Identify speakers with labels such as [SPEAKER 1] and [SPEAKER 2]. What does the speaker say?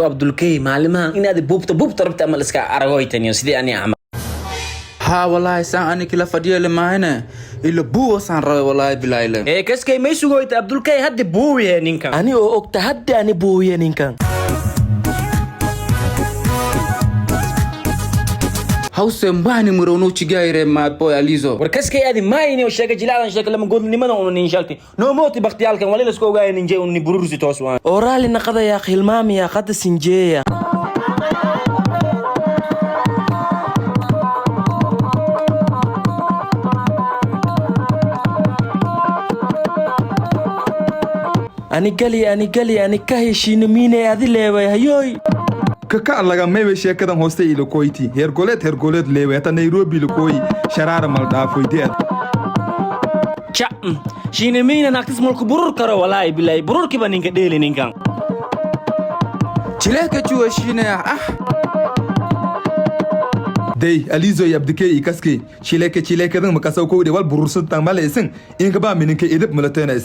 [SPEAKER 1] Abdulkey, maalimahan inaad buubta buubta rabta ama iska aragoytaniyo sidii ani camal.
[SPEAKER 2] Haa, walaahi saan ani kila fadhiyo lemaahine ila buuwasaan rabay, walaahi bilayle.
[SPEAKER 1] Ee kaskay, may sugoyta Abdulkey haddi buuwihe ninkan.
[SPEAKER 3] Ani oo ogta hadda ani buuwiye ninkan.
[SPEAKER 2] Hawse mbani murowno chigaire, my boy Alizo.
[SPEAKER 1] War kaskay, adi mayni oo sheega jilaadan sheega lama goodnimada una nin shalti no mooti baktiyaalkan wali lasku ogaaya ninjay unni burursi toos waan.
[SPEAKER 3] Oo raalli naqadayaa, hilmaamiya qadda sinjeeya. Ani gali, ani gali, ani ka heshiino miinay adi leeway hayoy.
[SPEAKER 4] Kaka laga maybe sheekadan hooste ilakoyti heergoleed heergoleed leeway hata Nairobi lakooyi sharaara mal dhaafoydeed.
[SPEAKER 1] Ca shiinamiina naagtis mulku burur karo, walaahi bilaahi bururkiiba ninka dheeli ninkan.
[SPEAKER 2] Jileeka juwa shiinaya ah.
[SPEAKER 4] Day Alizo iyo Abdikey iyo kaskey chileeke chileekadan makasaw kowdhe wal burursantan malaysan inkabaa mininka idib malateena.